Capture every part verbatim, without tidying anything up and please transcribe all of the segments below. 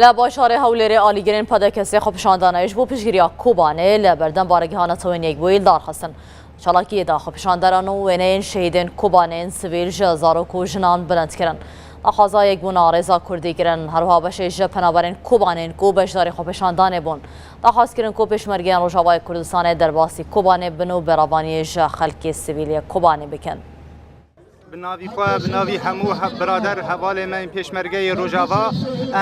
لە باشارێ هەولێرێ ئالیگرێن پەدەکەسێ خۆپیشاندانەیش بۆ پشتگیرییا کوبانێ لە بەردەم بارەگەهانە تەوێن یەک بوویل داڕخستن. چالاکیەدا خۆپیشاندەران و وێنەیەن شەهیدێن کوبانێن سڤیل ژە زارۆک و ژنان بلند کرن. داخوازا یەکبوونا ڕێزا کوردی گرن، هەروها بەشێ ژە پەنابەرێن کوبانێن کو بەشداری خۆپیشاندانێ بوون. داخواز کرن کو پێشمەرگەیان ڕۆژاوای کوردستانێ دەرباسی کوبانێ بن و بێڕەوانیە ژە خەلکێ سڤیلیە کوبانێ بکەن. Bi navî xwe, bi navî hemû he-, birader hevalê me yên pêşmergeyê Rojava,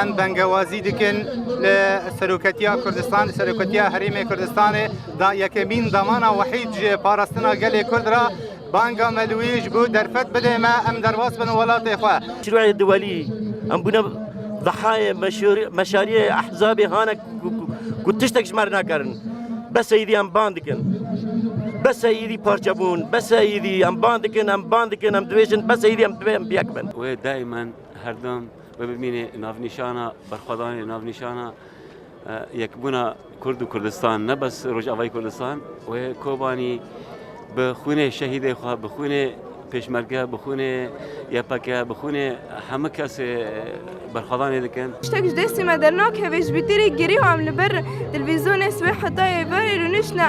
em bengewazî dikin li seroketiya Kurdistan, li seroketiya Herêmê Kurdistanê da yekemîn demana wehîd ji parastina gelê Kurd re banga me li wî ji bo derfet bide me, em derbas bin welatê xwe. Şîroyê Diwelî, em bûne dehayê meşûrî-, meşariyê ehzabê hane ku, ku, ku tiştek ji me re nakerin. Bes êdî em ban dikin. Bes êdî parçebûn. Bes êdî em ban dikin, em ban dikin, em dibêjin. Bes êdî em divê em bi yek bin. Wê daimen her dem wê bimîne navnîşana berxwedanê, navnîşana, e, yekbûna Kurd û Kurdistan, ne bes Rojavayê Kurdistan. Wê Kobanî bi xwînê şehîdê xwe, bi xwînê pêşmerge, bi xwînê Y P G, bi xwînê hemû kesê berxwedanê dikin. Tiştek ji destê me dernakeve, ji bîtirê girî û em li ber televîzyonê swê heta êvarê rûniştine,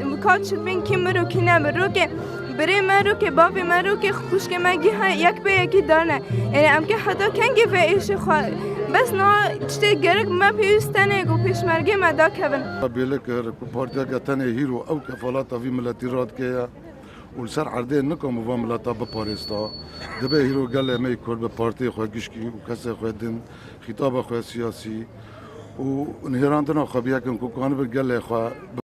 em ka çi bin kî mir û kî ne mir. Rokê birê me, rokê bavê me, rokê xwişkê me gî he yek be yekî dane. Yanî em kê heta kengê ve êşê xwe? Bes niha tiştê gerek me pêwîst tenê ku pêşmergê me dakevin. Bêle kir ku partiyeke tenê hîro ew kefalata vî miletî radike ye. Û li ser erdê nikam û van mileta biparêsta. Dibe hîro gelê me yê Kurd bi partiyê xwe gişkî û kesê xwe din, xîtaba xwe siyasî û nihêrandina xwe bi yekin ku kanibin gelê xwe